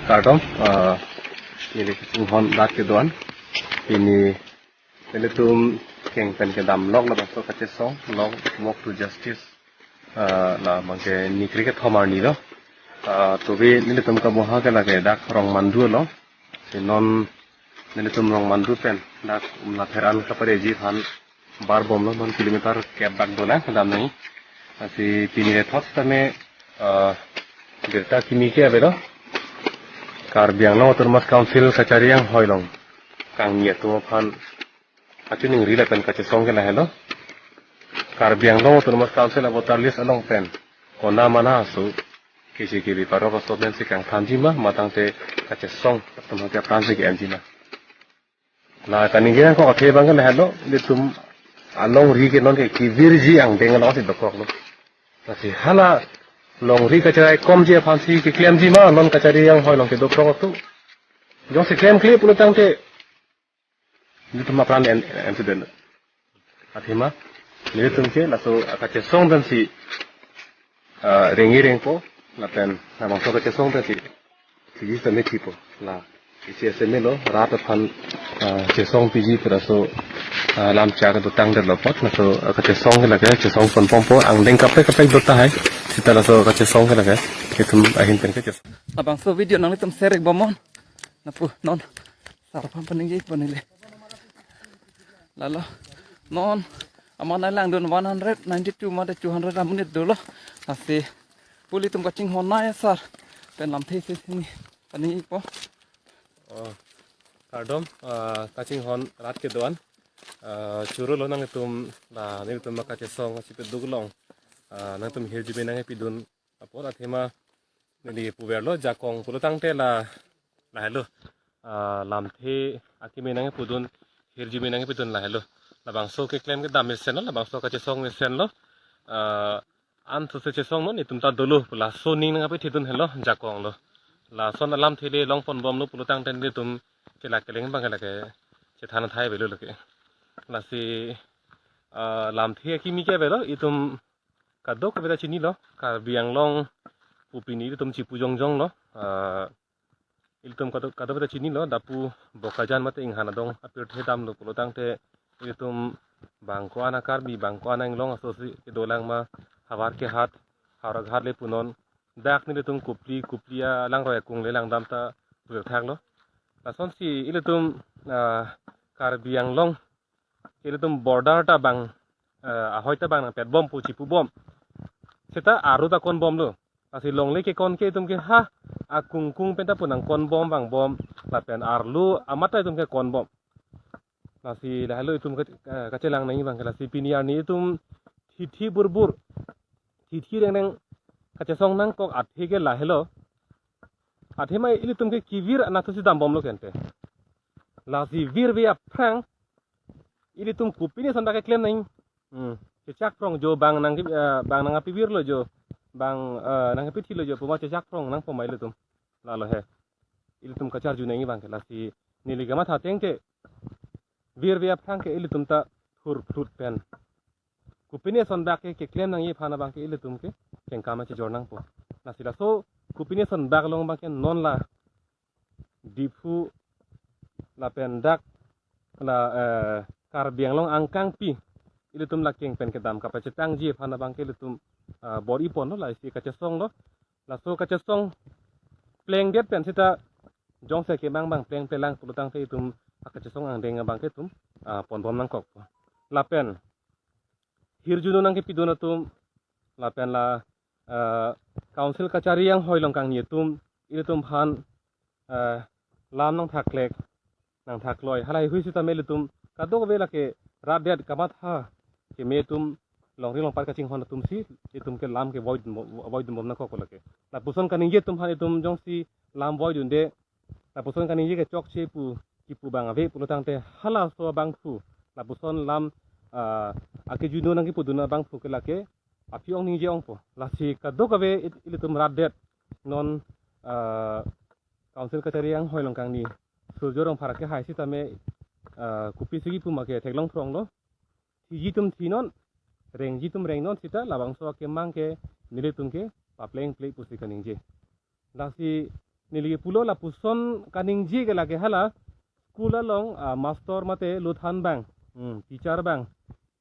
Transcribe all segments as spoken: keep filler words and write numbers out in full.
Kardom, ah, neli kachinghon rat kedo-an. Pini nelitum keng pen kedam lok labangso kachesong, long walk to justice, ah, labangke nikri kethom arni lo. Ah, tobi nelitum kabuha ke lake dak Rongmandu lo. Si non nelitum Rongmandu pen dak Umlapher an kapareji aphan barbomlo, non kilometer kep bak do nang kedam nangji. Lasi pini le thot tame, ah, birta kimi ke avelo. Karbi Anglong Autonomous Council kachari anghoi along kangni atum aphan kachiningri lapen kachesong ke lahelo. Karbi Anglong Autonomous Council a voter list along pen kona mana aso kisi kibi parok aso pensi kangthanji ma, matangte kachesong atum aphan si ke-enji ma. La kaningje nangkok athe abang ke lahelo, nelitum alongri ke non ke kevirji angdeng along si dokoklo. Lasi hala longri kachari komji aphansi keklemji ma, non kachari anghoi along kedo prok atum. Jongsi klemkle pulo tangte nelitum apran en, en sudah. Athema nelitum ke laso kachesong pensi, ah, rengji rengpo, lapen labangso kachesong pensi thiji tame thipo. La isi S M A lo, rat aphan, ah, chesong piji pu laso, ah, lam chak do tangdetlo apot, laso, ah, kachesong ke lake chesong ponbompo, angdeng kaprek kaprek do tahai, seta laso kachesong ke lake itum ahin pen kachesong. Labangso video nanglitum share bomnon. Lapu non sar aphan paningje pon neli. Lalo non amat nanglang dun one hundred ninety-two mate two hundred amonit dolo. Lasi pulitum kachinghon nai sar pen lamthe isi hini paningjepo. Oh, kardom, ah, kachinghon rat kedo-an. Ah, choro lo nangtum, la nelitum kachesong asipet duk long. Ah, nangtum hirjume nangkepidun apot athema neli puverlo, jakong pulo tangte la, lahelo. Ah, lamthe akimi nangkepudun, hirjume nangkepidun lahelo. Labangso keklem kedam mesenlo, labangso kachesong mesenlo. Ah, an sose chesongnon, itum ta dolo pu laso aning nangkapethedun helo, jakong lo. Lason alamthe le long ponbomlo pulo tangte nelitum kelak keleng abang ke lake chethan thai avelo lake. Lasi, ah, lamthe akimi ke avelo, itum kadokave ta chinilo, Karbi Anglong pu pini itum chipu jongjonglo. Ah, ilitum kadok, kadokave ta chinilo, lapu Bokajan mate Inghan adong apirthe damlo pulo tangte ilitum bang ko-an a Karbi, bang ko-an a Anglong asosi kedolang ma, havar kehat, howraghat le punon, dak nelitum Kopili, Kopili alangroi akung le langdam ta puthaklo. Lasonsi ilitum, ah, Karbi Anglong ilitum border ta bang, eh, ahoi ta bang nangpetbom pu chipubom. Seta arlo ta konbomlo. Lasi longle kekon ke itum ke ha akungkung pen ta pu nangkonbom vangbom. Lapen arlo amat ta itum ke konbom. Lasi lahelo itum ke, eh, kachelang nangji abang ke, lasi pini arni itum thithi burbur, thithi rengreng kachesong nangkok athe ke lahelo. Athema ilitum ke kevir anatthu si dambomlo kente. Lasi virve aphrang ilitum kopine ason dak keklem nang. Hmm. Chechak prong jo bang nang, eh, bang nangkepivirlo jo. Bang, eh, nangkepithilo jo puma chechak prong nangpo ma ilitum. Lalo he. Ilitum kacharju nangji abang ke, lasi neli kamatha ateng ke virve aphrang ke ilitum ta thurphlut pen kopine ason dak ke keklem nangji aphan abang ke ilitum ke kengkam chejor nangpo. Lasi laso kopine ason dak along abang ke non la Diphu lapen dak la, eh, Karbi Anglong angkangpi ilitum la keng pen kedam kapachetangji aphan abang ke ilitum, ah, bor-iponlo, la isi kachesonglo. Laso kachesong plengdet pen seta jongsi kemang bang plengplelang pulo tangte itum akachesong angdeng abang ke itum, ah, ponbom nangkokpo. Lapen hirjuno nangkepidun atum, lapen la, eh, council kachari anghoi along kangni atum, ilitum aphan, eh, lam nangthaklek, nangthakloi, halahei hui sitame ilitum kadokave lake rat det kamatha keme atum, longri longpat kachinghon atum si itum ke lam ke voidun, voidunbom nangkokpo lake. Lapuson kaningje atum aphan itum jongsi lam voidunde, lapuson kaningje ke chokche pu kipu bang ave pulo tangte halaso abangphu, lapuson lam, ah, akejuno nangkepudun abangphu ke lake aphi-ong ningje ongpo. Lasi kadokave it-, ilitum rat det non, ah, council kachari anghoi along kangni Surjo Rongphar kehai sitame, ah, kopi si kipu ma ke theklong phronglo. Thiji atum thinon, rengji atum rengnon seta labangso akemang ke nelitum ke paplengple pusi kaningje. Lasi neli pulo lapuson kaningje ke lake hala school along, ah, master mate luthan abang, hmm, teacher abang,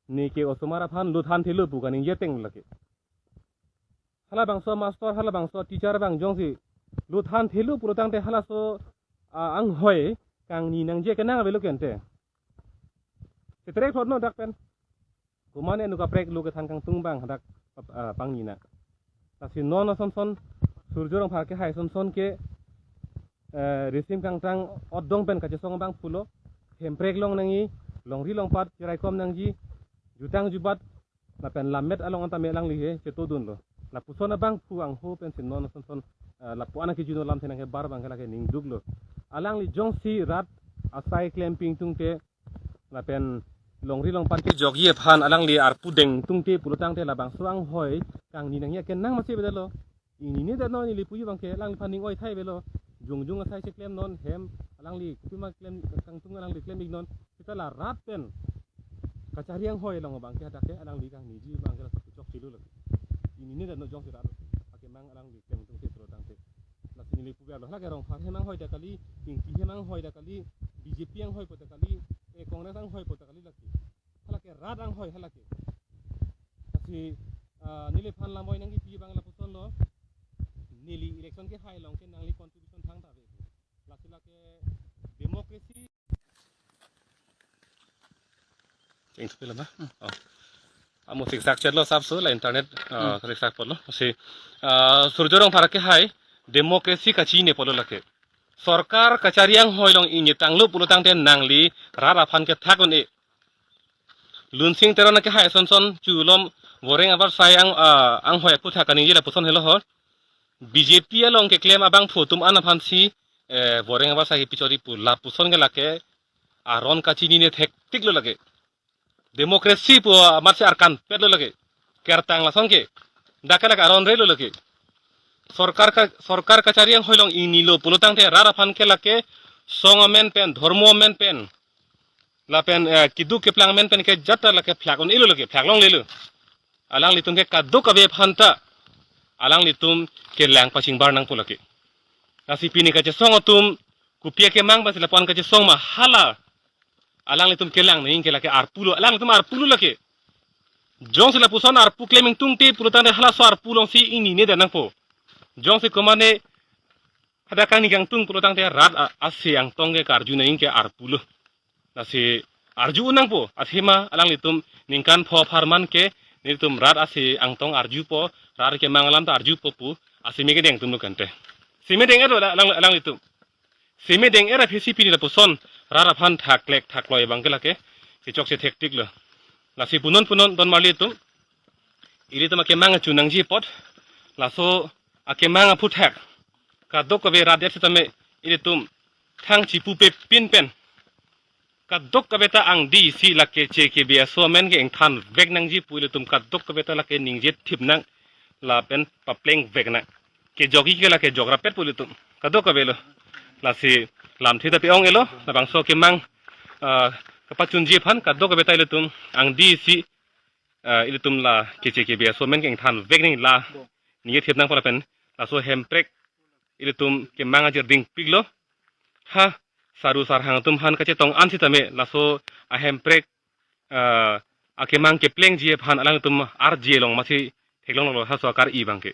neke osomar aphan luthan thelo pu kaningje ateng lake. Halabangso master, halabangso teacher abang jongsi luthan thelo pulotangte halaso, ah, anghoi kangni nangji kenang avelo ke ante. Cheterek thot no dak pen. Komatne anu kaprek lo kethan kangtung abang hadak, ah, pangni nang. Lasi non asonson, Surjya Rongphar kehai asonson ke, eh, risim kangtang odong pen kachesong abang pulo, hemprek long nangji, longri longpat cheraikom nangji, jutang jubat, lapen lammet along anta me alangli he chetodunlo. Lapuson abangphu angho pensi non asonson, eh, lapu-an akejun alam thenang ke bar abang ke lake ningduklo. Alangli jongsi rat asai klemping tungte, lapen longri longpat kejokji aphan alangli arpu deng tungte pulotangte labangso anghoi kangni nangji kenang masi bedalo. Ingnine det non neli puji abang ke alangliphan ning-oi thai avelo. Jongjong asai cheklem non hem alangli kopima klem kangtung alangli klem-ik non. Seta la rat pen kachari anghoi along abang ke hadak ke alangli kangniji abang ke la chokche lo lake. Ingnine det non jongsi rat akemang alangli klem tungte pulotangte. Lasi neli pu avelo, hala ke Rongphar hem anghoi ta kali, Ingti hem anghoi ta kali, B J P anghoi po ta kali, eh, Congress anghoi po ta kali lake. Hala ke rat anghoi hala ke. Lasi, ah, neliphan lam-oi nangji pi abang lapuson lo. Neli election kehai along ke nangli contribution thangta ave. Lasi lake democracy. Ing thupila ma? Hmm. Oh. Amo siksak chetlo sapso la internet, ah, Hmm. siksak polo. Si, ah, Surjya Rongphar kehai democracy kachini polo lake. Sorkar kachari anghoi along ingnitanglo pulotangte nangli rat aphan kethak un-e. Lunsing Teron kehai asonson chulom voreng avarsai ang, ah, anghoi aphuthak kaningje lapuson helo ho. B J P along keklem abangphu atum an aphansi, eh, voreng avarsai kepichori pu lapuson ke lake aron kachinine thektik lo lake. Democracy pu amatsi arkanpet lo lake. Kertang lason ke. Dak ke lake aron re lo lake. Sorkar ka, sorkar kachari anghoi along ingnilo pulotangte rat aphan ke lake song amen pen, dhormo amen pen, lapen, eh, keduk keplang amen pen ke jat ta lake phlak un-elo lake, phlak longlelo. Alanglitum ke kadokave aphanta alanglitum kelang pachingbar nangpo lake. Lasi pini kachesong atum kopi akemang pensi lapu-an kachesong ma hala alanglitum kelang nangji ke lake arpu lo, alanglitum arpu lo lake. Jongsi lapuson arpu klem ingtungte pulotangte halaso arpu alongsi ingnine det nangpo. Jongsi komatne hadak kangni kangtung pulotangte rat a-, ase angtong ke karju nangji ke arpu lo. Lasi arju un nangpo, athema alanglitum ningkan pho apharman ke nelitum rat ase angtong arjupo, rat kemang alam ta arjupo pu, ase me kedeng atum lo ke ante. Seme deng-et lo alang, alanglitum. Seme deng-et aphi si pini lapuson rat aphan thaklek thakloi abang ke lake kechokche thektik lo. Lasi punon punon don marli atum, ilitum akemang achu nangji apot, laso akemang aphuthak kadokave rat det sitame ilitum thang chipupe pin pen kadokave ta angdi si lake K B S O amen ke ingthan vek nangji pu ilitum kadokave ta lake ningje thip nang lapen papleng vek nang. Kejokji ke lake jok rapet pu ilitum kadokave lo. Lasi lamthe ta pe-ong-elo, labangso kemang, ah, kapachunji aphan kadokave ta ilitum angdi si, ah, ilitum la K C K B S O amen ke ingthan vek nangji la ningje thip nangpo lapen laso hemprek ilitum kemang ajir dingpik lo. Ha, saru sarhang atum aphan kachetong an sitame laso ahemprek, ah, akemang keplengji aphan alangtum arje long masi theklong lo ha sorkar i abang ke.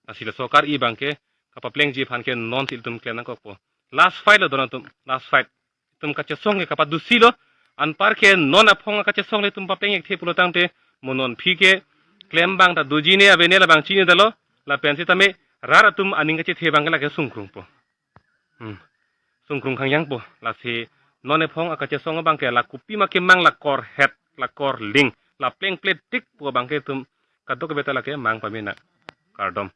Lasi la sorkar i abang ke kapaplengji aphan ke non si ilitum klem nangkokpo. Last fight lo don atum, last fight. Itum kachesong ke kapadusi lo, anpar ke non aphong kachesong le itum papleng-ik the pulotangte mo non aphi ke klem abang ta doji ne ave ne labang chinidetlo, lapen sitame rat atum aning kachethe abang ke lake sungkrungpo. Hmm. Sungkrung khangjangpo, lasi non aphong akachesong abang ke la kopima kemang la korhet, la korling, la plengple tik pu abang ke itum kadokave ta lake mang pame nang. Kardom.